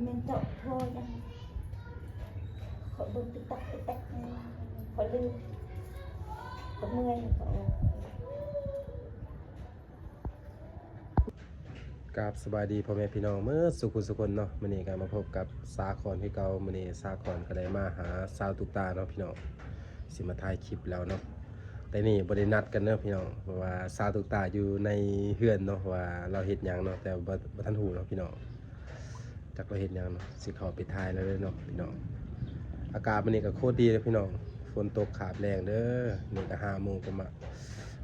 ແມ່ນເຈາະທໍ່ຫຍັງ ຂ້ອຍເບິ່ງຕິກຕັອກຕິກຕັອກ ຂ້ອຍລືມ ຂ້ອຍເມື່ອຍ ຂ້ອຍ ກາບສະບາຍດີພໍ່ແມ່ພີ່ນ້ອງເໝິດສູ່ຜູ້ສູ່ຄົນເນາະ. ມື້ນີ້ກໍມາພົບກັບສາຄອນຄືເກົ່າ. ມື້ນີ້ສາຄອນກໍໄດ້ມາຫາສາວຕຸກຕາເນາະພີ່ນ້ອງ, ຊິມາຖ່າຍຄລິບແລ້ວເນາະ. ແຕ່ນີ້ບໍ່ໄດ້ນັດກັນເດີພີ່ນ້ອງ, ເພາະວ່າສາວຕຸກຕາຢູ່ໃນເຮືອນເນາະ, ວ່າລາວເຮັດຫຍັງເນາະ ແຕ່ບໍ່ ບໍ່ທັນຮູ້ເນາະພີ່ນ້ອງ. ຈັກລາວເຮັດຫຍັງເນາະ, ຊິເຂົ້າໄປຖ່າຍລາວເລີຍເນາະພີ່ນ້ອງ. ອາກາດມື້ນີ້ກໍໂຄດດີເດີພີ່ນ້ອງ, ຝົນຕົກຄາບແລງເດີ. ນີ້ກໍຫ້າໂມງປະມານ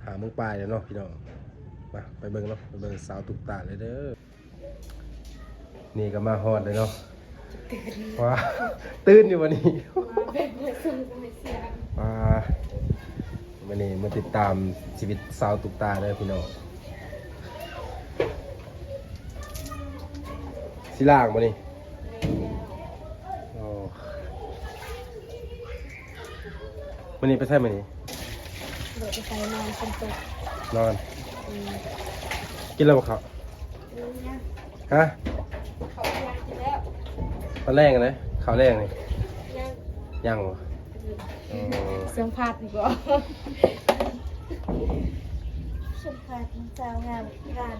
ຫ້າໂມງປາຍແລ້ວເນາະພີ່ນ້ອງ. ມາໄປເບິ່ງເນາະ, ໄປເບິ່ງສາວຕຸກຕາເລີຍເດີ. ນີ້ກໍມາຮອດເລີຍເນາະ. ຕື່ນ ວ້າ ຕື່ນຢູ່ບໍ່ນີ້? ມາແບບບໍ່ສົມກັບເວລາ. ວ້າ ມື້ນີ້ມາຕິດຕາມຊີວິດສາວຕຸກຕາເດີພີ່ນ້ອງ. ຊິລ້າງບໍ່ນີ້? ໂອ້ ມື້ນີ້ໄປໃສມື້ນີ້? ບໍ່ໄປໃສ ນອນ ຝົນຕົກ ນອນ. ອືມ ກິນແລ້ວບໍ່ເຂົ້າ? ອືມ ຍັງ. ຮະ? ເຂົ້າຍັງກິນແລ້ວ. ຕອນແລງນະ ເຂົ້າແລງນີ້ ຍັງ ຍັງບໍ່? ອືມ ເອີ ສຳພາດດີກວ່າ ສຳພາດນ້ອງສາວງາມຂີ້ຄ້ານ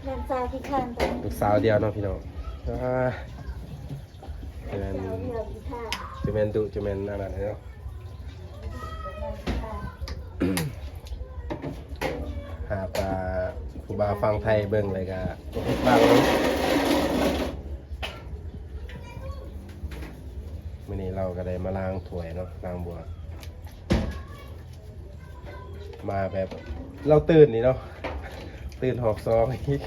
ນ້ອງສາວຂີ້ຄ້ານ ລູກສາວດຽວເນາະພີ່ນ້ອງ. ອ່າ ຈະແມ່ນ ຈະແມ່ນດຸ ຈະແມ່ນອັນນັ້ນເນາະ. ຫາກວ່າຜູ້ບ່າວຝັ່ງໄທເບິ່ງແລ້ວກະບໍ່ຜິດຫວັງເນາະ. ມື້ນີ້ລາວກະໄດ້ມາລ້າງຖ້ວຍເນາະ ລ້າງບວກ ມາແບບລາວຕື່ນນີ້ເນາະ ຕື່ນຮອບສອງອີກ.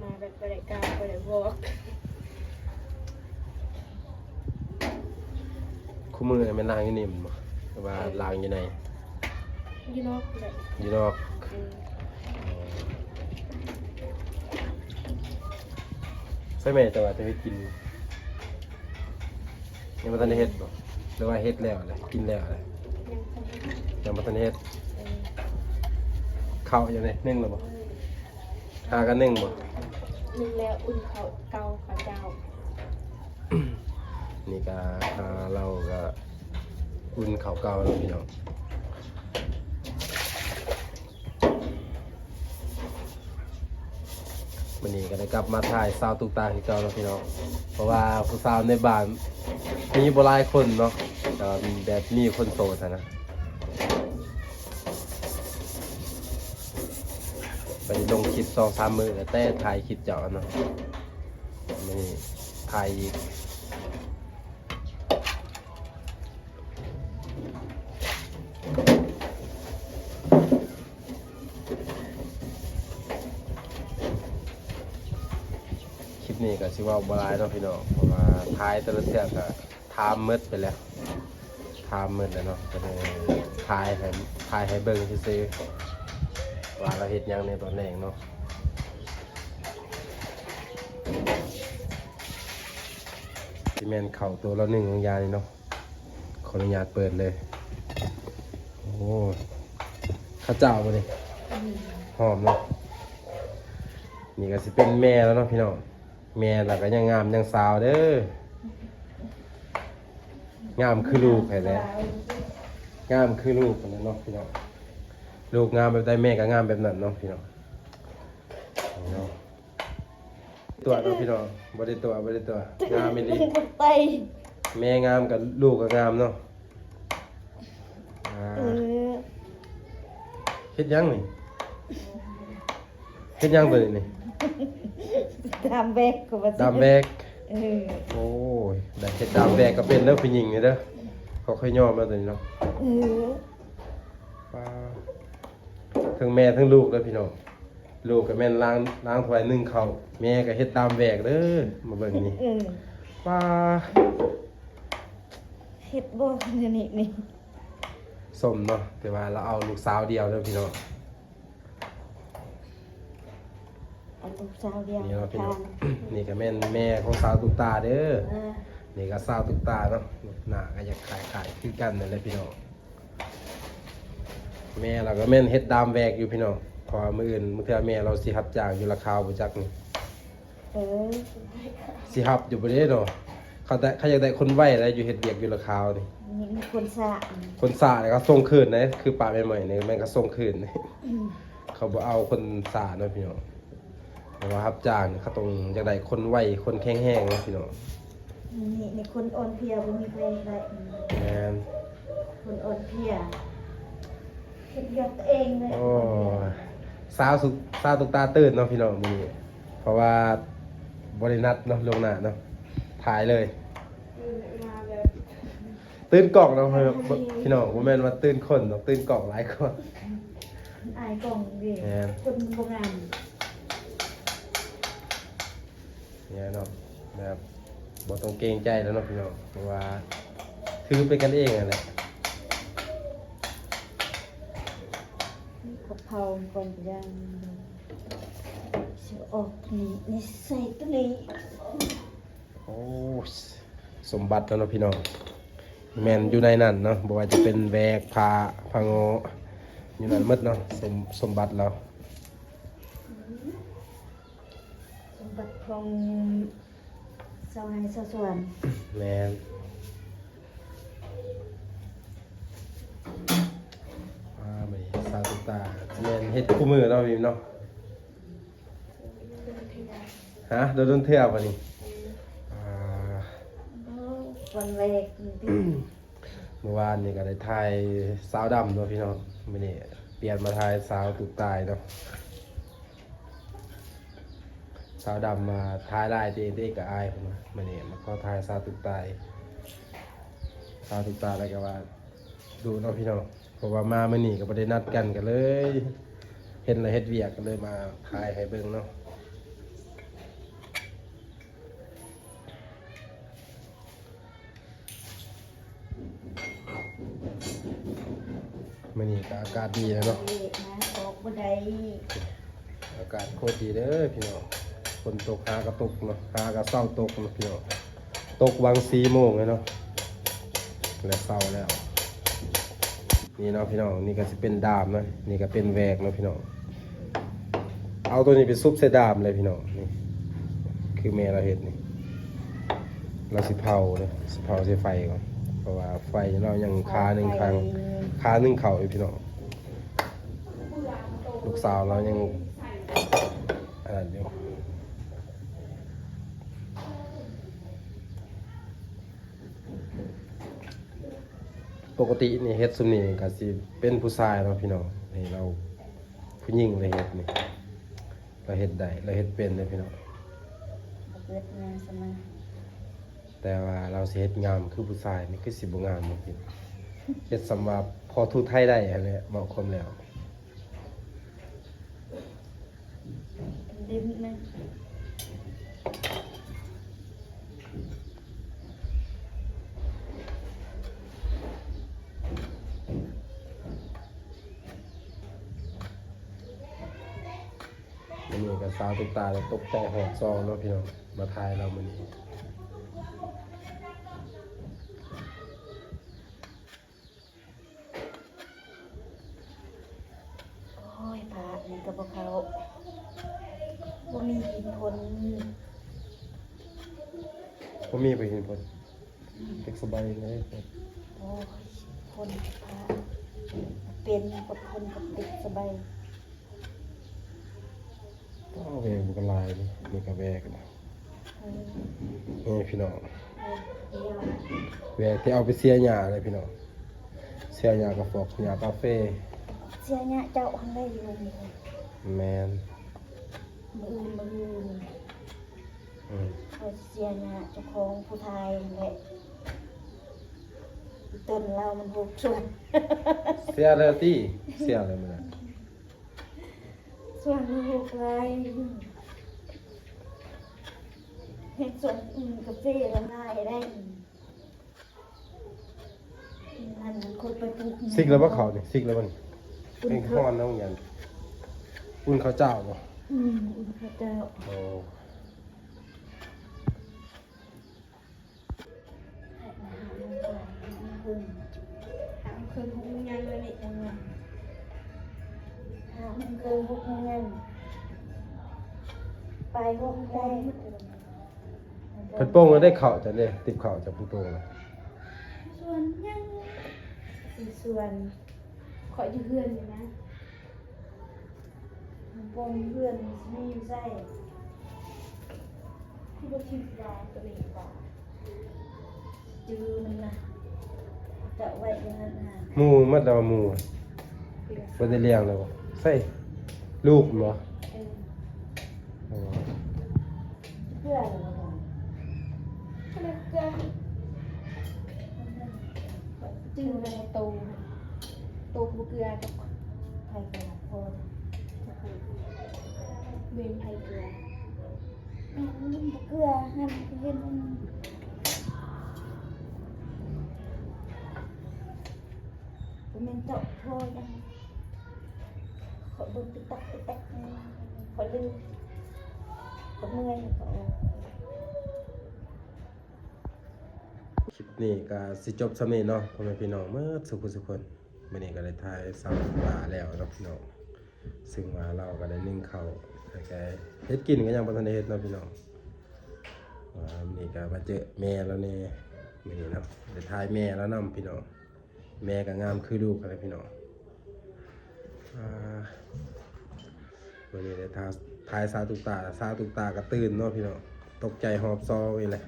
ມາແບບບໍ່ໄດ້ກ່າວບໍ່ໄດ້ບອກ. ຄູ່ມື້ນີ້ແມ່ນລ້າງຢູ່ນີ້ແມ່ນບໍ່ ຫຼືວ່າ ເອີ ລ້າງຢູ່ໃນ? ຢູ່ນອກພຸ້ນແຫຼະ ຢູ່ນອກ. ອືມ ໃສແມ່ ແຕ່ວ່າຈະເຮັດກິນ ຍັງບໍ່ທັນໄດ້ເຮັດບໍ່ ຫຼືວ່າເຮັດແລ້ວແຫຼະ ກິນແລ້ວແຫຼະ? ຍັງບໍ່ທັນເຮັດ ຍັງບໍ່ທັນເຮັດ. ເອີ ເຂົ້າຢູ່ເດ້ ໜຶ້ງແລ້ວບໍ່? ຫາກັນໜຶ້ງບໍ່? ໜຶ້ງແລ້ວ ອຸ່ນເຂົ້າເກົ່າ ເຂົ້າເຈົ້າ. ນີ້ກະ ອ່າ ລາວກະອຸ່ນເຂົ້າເກົ່າເນາະພີ່ນ້ອງ. ມື້ນີ້ກໍໄດ້ກັບມາຖ່າຍສາວຕຸກຕາຄືເກົ່າເນາະພີ່ນ້ອງ, ເພາະວ່າຜູ້ສາວໃນບ້ານມີບໍ່ຫຼາຍຄົນເນາະ, ແບບມີຄົນໂສດຫັ້ນນະ. ໄປລົງຄລິບສອງສາມມື້ແລ້ວ ແຕ່ຖ່າຍຄລິບເຈົ້າເນາະ, ມື້ນີ້ຖ່າຍອີກ. ຄລິບນີ້ກໍຊິເວົ້າບໍ່ຫຼາຍເນາະພີ່ນ້ອງ, ເພາະວ່າຖ່າຍແຕ່ລະເທື່ອກໍຖາມໝົດໄປແລ້ວ, ຖາມໝົດແລ້ວເນາະ, ກໍເລີຍຖ່າຍໃຫ້ ຖ່າຍໃຫ້ເບິ່ງຊື່ໆ ວ່າລາວເຮັດຫຍັງໃນຕອນແລງເນາະ. ຊິແມ່ນເຂົ້າໂຕລະໜຶ່ງຂອງຢານີ້ເນາະ. ຂໍອະນຸຍາດເປີດເລີຍ. ໂອ້ ເຂົ້າເຈົ້າບໍ່ນີ້? ອືມ ຫອມເນາະ. ນີ້ກໍຊິເປັນແມ່ແລ້ວເນາະພີ່ນ້ອງ, ແມ່ລາວກໍຍັງງາມຍັງສາວເດີ, ງາມຄືລູກຫັ້ນແຫຼະ, ງາມຄືລູກຫັ້ນແຫຼະເນາະພີ່ນ້ອງ. ລູກງາມແບບໃດ ແມ່ກໍງາມແບບນັ້ນເນາະພີ່ນ້ອງ. ເນາະ ຕົວະເນາະພີ່ນ້ອງ, ບໍ່ໄດ້ຕົວະ ບໍ່ໄດ້ຕົວະ, ງາມອີ່ຫຼີ. ແມ່ງາມກໍລູກກໍງາມເນາະ. ອ່າ ເອີ ເຮັດຫຍັງນີ້? ເຮັດຫຍັງຕົວນີ້ນີ້? ດາມແບກກໍວ່າ ດາມແບກ. ເອີ ໂອ້ຍ ໄດ້ເຮັດດາມແບກກໍເປັນເດີ ຜູ້ຍິງນີ້ເດີ, ເຂົາເຄີຍຍອມແລ້ວຕົວນີ້ເນາະ. ເອີ ປ້າ ທັງແມ່ທັງລູກເດີພີ່ນ້ອງ. ລູກກໍແມ່ນລ້າງ ລ້າງຖ້ວຍ ໜຶ້ງເຂົ້າ, ແມ່ກໍເຮັດດາມແບກເດີ. ມາເບິ່ງນີ້ ເອີ ປ້າ ເຮັດບໍ່ແນວນີ້ນີ້. ສົມເນາະ, ແຕ່ວ່າລາວເອົາລູກສາວດຽວເດີພີ່ນ້ອງ, ເອົາລູກສາວດຽວ. ນີ້ເນາະພີ່ນ້ອງ, ນີ້ກໍແມ່ນແມ່ຂອງສາວຕຸກຕາເດີ. ເອີ ນີ້ກໍສາວຕຸກຕາເນາະ, ໜ້າກໍຢາກຄ້າຍໆຄືກັນນັ້ນແຫຼະພີ່ນ້ອງ. ແມ່ລາວກໍແມ່ນເຮັດດາມແບກຢູ່ພີ່ນ້ອງ, ເພາະວ່າມື້ອື່ນ ມື້ເທື່ອແມ່ລາວຊິຮັບຈ້າງຢູ່ລະຄາວບໍ່ຈັກນີ້. ເອີ ຊິຮັບຢູ່ບໍ່ເດ້ເນາະ? ເຂົາແຕ່ ເຂົາຢາກໄດ້ຄົນໄວແຫຼະ ຢູ່ເຮັດວຽກຢູ່ລະຄາວນີ້. ມີ ມີຄົນຊ້າ ຄົນຊ້ານີ້ເຂົາສົ່ງຄືນເດ້ ຄືປ້າແມ່ໝ້ອຍນີ້ແມ່ນເຂົາສົ່ງຄືນ. ອືມ ເຂົາບໍ່ເອົາຄົນຊ້າເນາະພີ່ນ້ອງ. ເພາະວ່າຮັບຈ້າງນີ້ເຂົາຕ້ອງຢາກໄດ້ຄົນໄວ ຄົນແຂງແຮງເນາະພີ່ນ້ອງ. ນີ້ ນີ້ຄົນອ່ອນເພຍ ບໍ່ມີໃຜໄດ້. ແມ່ນ ຄົນອ່ອນເພຍ ເຮັດວຽກຕົວເອງເລີຍ. ໂອ້ ສາວສຸ ສາວຕຸກຕາຕື່ນເນາະພີ່ນ້ອງມື້ນີ້ ເພາະວ່າບໍ່ໄດ້ນັດເນາະ ລ່ວງໜ້າເນາະ ຖ່າຍເລີຍ. ຕື່ນມາແບບ ຕື່ນກ້ອງເນາະ ພີ່ນ້ອງ ບໍ່ແມ່ນວ່າຕື່ນຄົນເນາະ ຕື່ນກ້ອງຫຼາຍກວ່າ. ອາຍກ້ອງເດ້ ແມ່ນ ຄົນມັນບໍ່ງາມ. ນີ້ເນາະ ແບບບໍ່ຕ້ອງເກງໃຈແລ້ວເນາະພີ່ນ້ອງ ເພາະວ່າຖືເປັນກັນເອງຫັ້ນແຫຼະ. ມີກະເພົາກ່ອນຢ່າງ ຊິອອກນີ້ ນີ້ໃສ່ໂຕນີ້. ໂອ້ ສົມບັດແລ້ວເນາະພີ່ນ້ອງ ແມ່ນຢູ່ໃນນັ້ນເນາະ ບໍ່ວ່າຈະເປັນແວກ ຜ້າ ຜ້າງໍ ຢູ່ນັ້ນໝົດເນາະ ສົມ ສົມບັດແລ້ວ. ສົມບັດຂອງຊາວໄຮ່ຊາວສວນ. ແມ່ນ. ອ່າ ມື້ນີ້ສາວຕຸກຕາ ແມ່ນເຮັດຄູ່ມື້ເນາະ ວິມເນາະ. ຮະ ໂດນໆເທື່ອບໍ່ນີ້? ອ່າ ວັນແລກນີ້ຕິ. ເມື່ອວານນີ້ກໍໄດ້ຖ່າຍສາວດຳເນາະພີ່ນ້ອງ ມື້ນີ້ປ່ຽນມາຖ່າຍສາວຕຸກຕາເນາະ. ສາວດຳມາຖ່າຍຫຼາຍ ຕົວເອງ ຕົວເອງກໍອາຍເພິ່ນວ່າ. ມື້ນີ້ມາຂໍຖ່າຍສາວຕຸກຕາ ສາວຕຸກຕາ ແລ້ວກໍວ່າດຸເນາະພີ່ນ້ອງ ເພາະວ່າມາມື້ນີ້ກໍບໍ່ໄດ້ນັດກັນ ກໍເລີຍເຫັນລະເຮັດວຽກ ກໍເລີຍມາຖ່າຍໃຫ້ເບິ່ງເນາະ. ມື້ນີ້ກໍອາກາດດີແລ້ວເນາະ ອອກບໍ່ໄດ້. ອາກາດໂຄດດີເດີພີ່ນ້ອງ ຝົນຕົກຫາກະຕົກເນາະ ຫາກະເຊົາຕົກເນາະພີ່ນ້ອງ. ຕົກຫວ່າງສີ່ໂມງເລີຍເນາະ ແລະເຊົາແລ້ວ. ນີ້ເນາະພີ່ນ້ອງ ນີ້ກໍຊິເປັນດາມເນາະ ນີ້ກໍເປັນແວກເນາະພີ່ນ້ອງ. ເອົາໂຕນີ້ໄປສຸບໃສ່ດາມເລີຍພີ່ນ້ອງ. ນີ້ຄືແມ່ລາວເຮັດນີ້ ລາວຊິເຜົາເດີ ຊິເຜົາໃສ່ໄຟກ່ອນ ເພາະວ່າໄຟລາວຍັງຄາໜຶ້ງ ຄາ ຄາໜຶ້ງເຂົ້າຢູ່ພີ່ນ້ອງ. ລູກສາວລາວຍັງອັນນັ້ນຢູ່. ປົກກະຕິນີ້ເຮັດຊຸມນີ້ກໍຊິເປັນຜູ້ຊາຍເນາະພີ່ນ້ອງ ນີ້ລາວຜູ້ຍິງລະເຮັດນີ້ ລະເຮັດໄດ້ ລະເຮັດເປັນເດ້ພີ່ນ້ອງ. ແຕ່ວ່າລາວຊິເຮັດງາມຄືຜູ້ຊາຍນີ້ຄືຊິບໍ່ງາມເນາະພີ່ນ້ອງ. ເຮັດສ່ຳວ່າພໍທູໄທໄດ້ຫັ້ນແຫຼະ ເວົ້າຄວາມແລ້ວ. ມື້ນີ້ກໍສາວຕຸກຕາໄດ້ຕົກແຕ່ງຮອບສອງເນາະພີ່ນ້ອງ ມາຖ່າຍລາວມື້ນີ້. ໂອ້ຍ ພະນີ້ກໍບໍ່ເຂົ້າ ບໍ່ມີຫີນພົນ ບໍ່ມີບໍ່ຫີນພົນ ອືມ ເຕັກສະບາຍເລີຍ. ໂອ້ຍ ພົນພະເປັນກັບພົນກັບເຕັກສະບາຍ. ອໍ ແວກມັນກໍຫຼາຍເດ້ ນີ້ກໍແວກນະ. ເອີ ນີ້ພີ່ນ້ອງ ແວກທີ່ເອົາໄປເສຍຫຍ້າເດ້ພີ່ນ້ອງ ເສຍຫຍ້າກະຟອກ ຫຍ້າກາເຟ ເສຍຫຍ້າເຈົ້າຫັ້ນໄດ້ຢູ່ນີ້. ແມ່ນ ມື້ອື່ນ ມື້ອື່ນ ອືມ ຂ້ອຍເສຍຫຍ້າເຈົ້າຂອງຜູ້ຊາຍຫັ້ນແຫຼະ ອີ່ຕົນລາວມັນຮົກສວນ. ເສຍແລ້ວຕິ ເສຍແລ້ວມື້ນັ້ນ. ສວນລູກຫຼາຍ ເຮັດສວນ ອືມ ກາເຟລະຫຼາຍໄດ໋. ນັ້ນຄົນໄປປູກ ຊິກແລ້ວບໍ່ເຂົ້ານີ້? ຊິກແລ້ວບໍ່ນີ້? ເປັນຮ້ອນນະ ຫຍັງ ອຸ່ນເຂົ້າເຈົ້າບໍ່? ອືມ ອຸ່ນເຂົ້າເຈົ້າ. ໂອ້. ຫ້າໂມງເຄິ່ງ ຫົກໂມງເຄິ່ງ ຫົກໂມງເຄິ່ງ ຫົກໂມງຍັງເລີຍນີ້ ຫົກໂມງຍັງ ຫ້າ ເກີນຫົກໂມງຍັງ ປາຍຫົກໄດ້. ເພິ່ນໂປ່ງແລ້ວເດ້ ເຂົ້າເຈົ້າເດ້ ຕິບເຂົ້າເຈົ້າເພິ່ນໂປ່ງແລ້ວ. ສວນຫຍັງ? ຊິສວນ ເຄາະຢູ່ເຮືອນນີ້ນະ. ໂປ່ງເຮືອນຊິມີຢູ່ໃສ? ຄືບໍ່ຄິດວ່າຕົວເອງວ່າ ຈື່ມັນນະ ຈະໄວ້ຢູ່ຫັ້ນນະ. ໝູ່ໝົດແລ້ວ ໝູ່ ເອີ ບໍ່ໄດ້ລ້ຽງແລ້ວບໍ່? ໃສ່ລູກແມ່ນບໍ່? ເອີ ອໍ ເພື່ອ ເພື່ອ ຈື່ໄວ້ໂຕ ໂຕບໍ່ເກືອດອກ. ໃຜເກືອ? ພໍ່ ເວັນໃຜເກືອ? ແມ່ນບໍ່ເກືອຫັ້ນ ເຫັນມັນ ບໍ່ແມ່ນເຈາະພໍຫຍັງ. ຂ້ອຍເບິ່ງຕິກຕັອກຕິກຕັອກ ຂ້ອຍລືມ ຂ້ອຍເມື່ອຍ ຂ້ອຍອອກ. ຄລິບນີ້ກໍຊິຈົບສ່ຳນີ້ເນາະ ພໍ່ແມ່ພີ່ນ້ອງໝົດສູ່ຜູ້ສູ່ຄົນ. ມື້ນີ້ກໍໄດ້ຖ່າຍສາວຕຸກຕາແລ້ວເນາະພີ່ນ້ອງ ຊຶ່ງວ່າລາວກໍໄດ້ໜຶ້ງເຂົ້າ ແລ້ວກໍເຮັດກິນກໍຍັງບໍ່ທັນໄດ້ເຮັດເນາະພີ່ນ້ອງ. ອ່າ ມື້ນີ້ກໍມາເຈີແມ່ລາວແດ່ມື້ນີ້ເນາະ ໄດ້ຖ່າຍແມ່ລາວນຳພີ່ນ້ອງ. ແມ່ກໍງາມຄືລູກຫັ້ນແຫຼະພີ່ນ້ອງ. ອ່າ ມື້ນີ້ໄດ້ຖ່າຍ ຖ່າຍສາວຕຸກຕາ ສາວຕຸກຕາກໍຕື່ນເນາະພີ່ນ້ອງ ຕົກໃຈຮອບສອງນີ້ແຫຼະ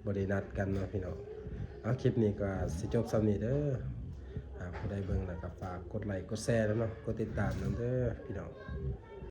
ບໍ່ໄດ້ນັດກັນເນາະພີ່ນ້ອງ. ເອົາ ຄລິບນີ້ກໍຊິຈົບສ່ຳນີ້ເດີ. ຫາກຜູ້ໃດເບິ່ງແລ້ວກໍຝາກກົດໄລກົດແຊນຳເນາະ ກົດຕິດຕາມນຳເດີພີ່ນ້ອງ.